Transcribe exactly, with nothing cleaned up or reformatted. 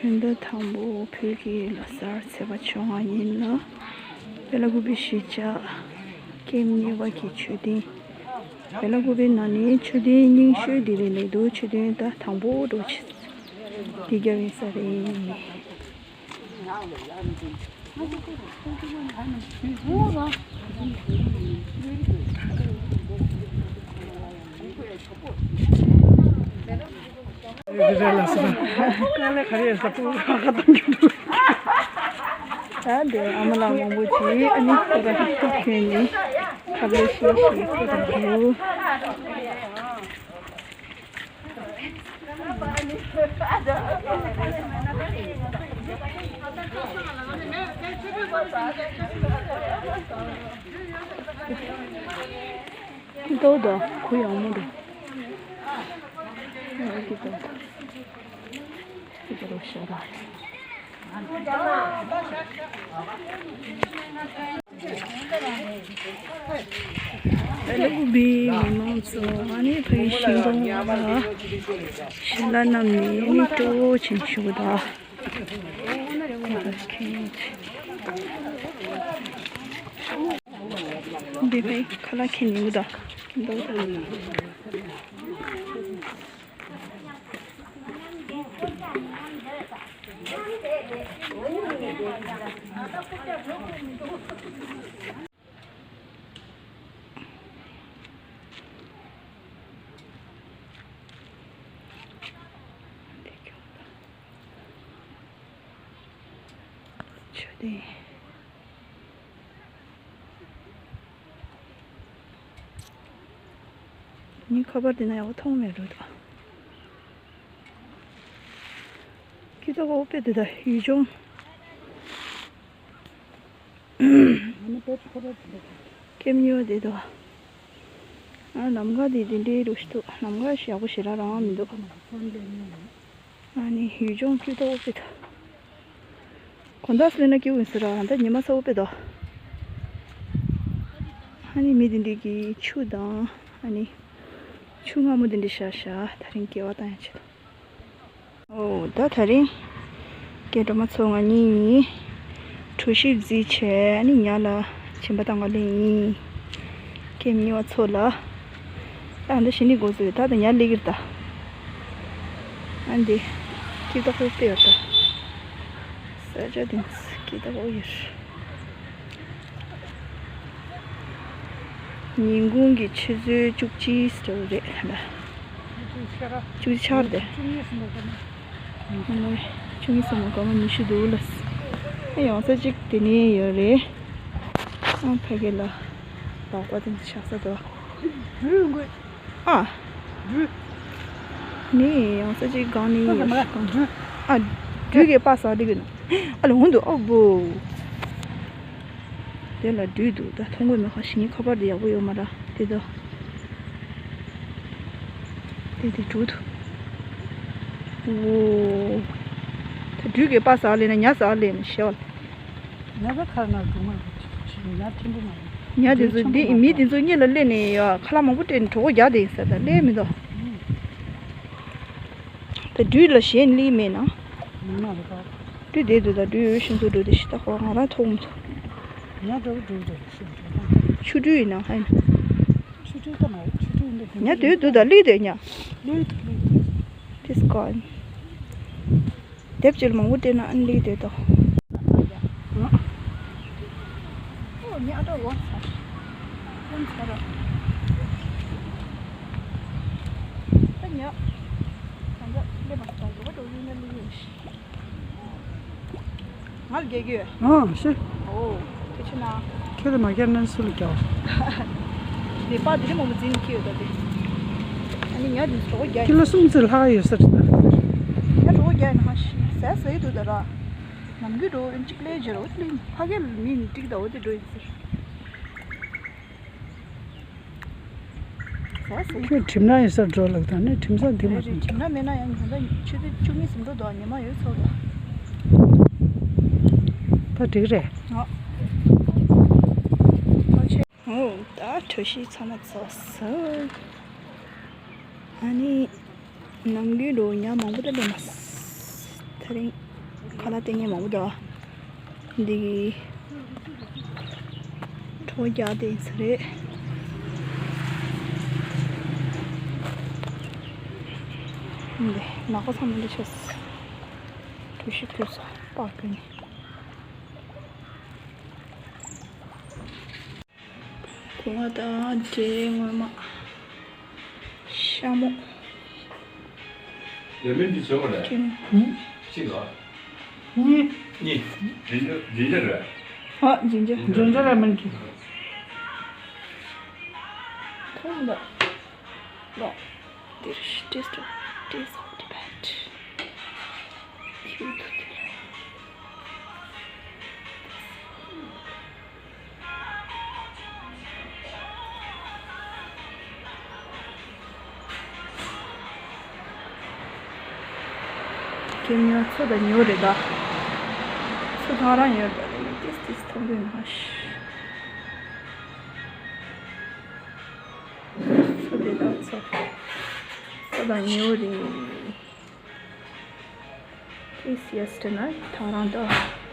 ཟླ་དང་པོ་བོད་ཀྱི་ལོ་གསར་ཚེས་པ་བཅོ་ལྔ་ཉིན་ལ་བེ་ལ་ཀུ་པེ་གཞིས་ཆགས་ཀེམ་གཉིས་པ་གི་མཆོད་རྟེན། བེ་ལ་ཀུ་པེ་ནང་ནས་མཆོད་རྟེན་རྙིང་ཤོས་དེ་རེད་ལབ་འདུག་མཆོད་རྟེན་ད་དང་པོ་འགྲོ་ཆེ་དེ་རྒྱབ་ཡིན་ས་རེད། ད་འདི་ཨ་མ་ལགས་མང་པོ་ཅིག་ཨ་ནི་ཁོ་རང་ཐུགས་ཁྱོད་ནི་ཁ་ལོ་ཤེས་ཤེས་ཁོ་རང་འདུག་ཏོ་ཏོ་གུ་ཡང་མོ་རེད། ཨ་ཀི་ཏོ་ཏོ་ཀི་ཏོ་རོ་ཤ་ར། ཨ་ལ་ཀུ་པེ་མི་མང་ཚོ་ཨ་ནི་ཕ་གི་ཤིང་སྡོང་ལ་ཞལ་ལག་བསྣམས་ནས་ཨ་ནི་སྤྲོ་བོ་ཆེན་ཞུ་གི་འདུག་འདི་ཕའི་ཁ་ལག་ཁྱེར་ནས་འདུག་མཆོད་རྟེན། ངས་ཁ་པར་དེ་ན་ཡག་པོ་མཐོང་མེད་འགྲོ་ད། ཁྱི་ཏོ་ཁོ་དཔེ་དེ་ད་ཡུལ་ལྗོངས། ཀེམ་ཉོ་དེ་ད། ཨ་ལམ་ཁ་དེ་དེ་འདྲའི་རུ་ཞིག་འདུག་ལམ་ཁ་ཞིག་ཡག་པོ་ཞེ་དྲག་རང་མི་འདུག་ཨ་ནི་ཡུལ་ལྗོངས་སྐྱིད་ཏོག་ཏོ་དང་། གོང་ད་སླེབས་ན་སྐྱིད་པོ་ཡིན་ས་ར། ད་ཉི་མ་ཚ་པོ་དཔེ་དང་། ཨ་ནི་མི་དེ་འདྲས་ཀྱིས་ཆུ་དང་ཨ་ནི་ཆུ་མངར་མོ་དེ་འདྲས་བཞག་བཞག་ད་རིང་སྐྱེ་བ་བཏང་ཡ་ཆེད་དུ། ཨོ་ད་ད་རིང་སྐྱེ་སྒྲོལ་མ་ཚོ་ང་གཉིས་གྲོ་ཞིབ་རྩིས་བྱས་ཨ་ནི་ཉ་ལ་བྱིན་པ་བཏང་ག་སླེབས་ཡིན། ཀེམ་གཉིས་པ་ཚོ་ལ། ད་ཨ་འདྲ་ཞིག་ནི་དགོས་ཚོད་ད་ད་ཉ་ལེགས་ཀྱི་རེད་ད། ཨ་འདི་ཀི་ཏོག་ཧོ་པེ་ཡོད་ད། ས་ཆ་དེ་ཀི་ཏོག་ཧོ་ཡོད། ཉིན་གུང་གི་ཆུ་ཚོད་བཅུ་གཅིག་ཙམ་རེད་ད། བཅུ་གཅིག་ཆགས་རེད། བཅུ་གཉིས་ཙམ་རེད། ཨ་ནི་བཅུ་གཉིས་ཙམ་མ་གོ་མ་ཉི་ཤུ་འདུག་ལ། ཨ་ཡོང་ས་གཅིག་དེ་ནས་ཡོད་རེད། ཨ་ཕ་གི་ལ་ལག་པ་དེ་ཆགས་ས་འདུག་ཨ། འབྲུ། ནི་ཡང་ས་ཅིག་གང་ནི་ཡོད་ཤག་གང་འབྲུ། ཨ། འབྲུ་གི་པ་ཟ་འདི་གི་ནོ། ཨ་ལ་ཧུན་དུ་ཨོ་བོ། དེ་ལ་འབྲུ་འདུག་ད་མཐོང་གི་མེད་ཁ་ཞིག་ནི་ཁ་པར་དེ་ཡག་པོ་ཡོད་མ་ར་དེ་ད། དེ་དེ་འབྲུ་འདུག་ཨོ། ད་འབྲུ་གི་པ་ཟ་ལེ་ན་ཉ་ཟ་ལེ་ན་ཤེས་བ། ཉ་ཟ་ཁ་ན་འབྲུ་མ་ཉ་ཆེན་པོ་མ་ཡིན། ཉ་དེ་ཚོ་འདི་མི་དེ་ཚོ་གཉིས་ལ་སླེབས་ནས་ཡ་ཁ་ལག་མང་པོ་སྤྲད་ནས་གྲོད་ཁོག་རྒྱགས་དེ་ཡིན་ས་ད་སླེབས་མི་འདུག་ད་སྦྲུལ་ལ་ཞེན་ལི་མེད་ན། མི་མ་རེད་པ། སྦྲུལ་དེ་ཚོ་ད་སྦྲུལ་ཡོད་ཤིང་ཚོ་འགྲོ་དེ་ཤི་ད་ཧོ་ང་རང་ཐོག་མི་ཐུབ། ཉ་འདྲ་བོ་འགྲོ་འགྲོ་ཤི་འགྲོ་ད། ཆུ་སྦྲུལ་ཡིན་ན་ཧ་ཡིན། ཆུ་སྦྲུལ་ད་མ་རེད་ཆུ་སྦྲུལ་འདི་ཉ་དེ་འདུག་ད་ལི་དེ་ཉ། ལི་དེ་ལི་དེ། དེ་སྐོར། དེབ་ཅིག་ལ་མང་པོ་སྤྲད་ན་ཨ་ནི་ལེགས་བསྡད་དོ། ཨོ་ཉག་ཏོ་ཝ་ཚ། ཝ་ཚ་ར། ད་ཉག་ད་ལྟ་སླེབས་མ་སོང་འགྲོ་བ་འགྲོ་ཡུལ་ན་ལུས་ཡོད་ཤི། ང་ལ་རྒྱག་གི་ཡོད། ཨང་ཤི། ཨོ། ཁྱེད་ཆེ་ན། ཁྱེད་ལ་མ་རྒྱག་ན་སུ་ལ་རྒྱག་བ། ནེ་པ་དེ་རིང་མང་པོ་འཛིན་གྱི་ཡོད་ད་དེ། ཨ་ནི་ཉ་དེ་གྲོགས་རྒྱག་ཡིན། ཁྱེད་ལ་གསུམ་ཙམ་ལྷག་ཡོད་ས་རེད་ད། ཉ་གྲོགས་རྒྱག་ཡིན་ཧ་ཤི། ཟས་ཟས་འདུག་ད་ར། ནམ་རྒྱུན་འགྲོ་ཡིན་གཅིག་ལས་བརྗེ་རོ་ལིན་ཕ་གི་མི་ནི་ཏིག་ད་འོ་དེ་འགྲོ་ཡིན་ཟེར། ཟས་ཟས། ཁྱོད་གྲིམ་ན་ཡོད་ས་འགྲོ་ལབ་ད་ནི་གྲིམ་ས་འདི་མ་རེད་རེད་སོང་། གྲིམ་ན་མེད་ན་ཡང་ཉིན་ལྟར་ཆུ་ཚོད་བཅུ་གཉིས་ཟིན་འགྲོ་དོ་ཉི་མ་ཡོད་ཚོད་ད། ད་འགྲིག་རེད། ཨ། ཐུགས་རྗེ་ཆེ། ཨོ། ད་གྲོ་ཞིབ་ཚང་མ་ཚོགས་སོང་། ཨ་ནི། ནམ་རྒྱུན་འགྲོ་ཉ་མང་པོ་ད་ལེན་མ་སོང་། ད་རིང་ ཨ་ལ་དེ་ངས་མང་པོ་འདུག་འདི་གི་གྲོ་རྒྱག་དེ་ཚོ་རེད། འདི་ནག་པོ་ཚང་མ་འདི་ཆོས་གྲོ་ཞིབ་ཁྱོད་ཚོ་པགས་ཀྱི་ནི། གོང་བ་དང་འབྲས་སྔོན་མ། ཤ་མོ། ལེ་མོན་ཊི་བྱེད་པ་རེད། ཅིང་། གཅིག་ལ། གཉིས། གཉིས། ཇིན་ཇར། ཇིན་ཇར་རེད། ཨ། ཇིན་ཇར། ཇིན་ཇར་ལེ་མོན་ཊི། ཐུང་ད། ལོ། འདིར་ཤི་ཏེས་ཏོ་ཏེས་ཨོ་ཏི་བེད། ཁྱིའུ་ཐུག་དེ་རེད། ཁྱེད་ཉོ་ཚོ་དང་ཉོ་རེད་ད། ཚོ་ཐང་རང་ཡོད་ད་རེད། ཏིས་ཏིས་ཐོང་དུས་མ་ཤི། ཚོ་དེ་དང་ཚོ། ཚོ་དང་ཉོ་རེད། This yesterday night ཐང་རང་ད།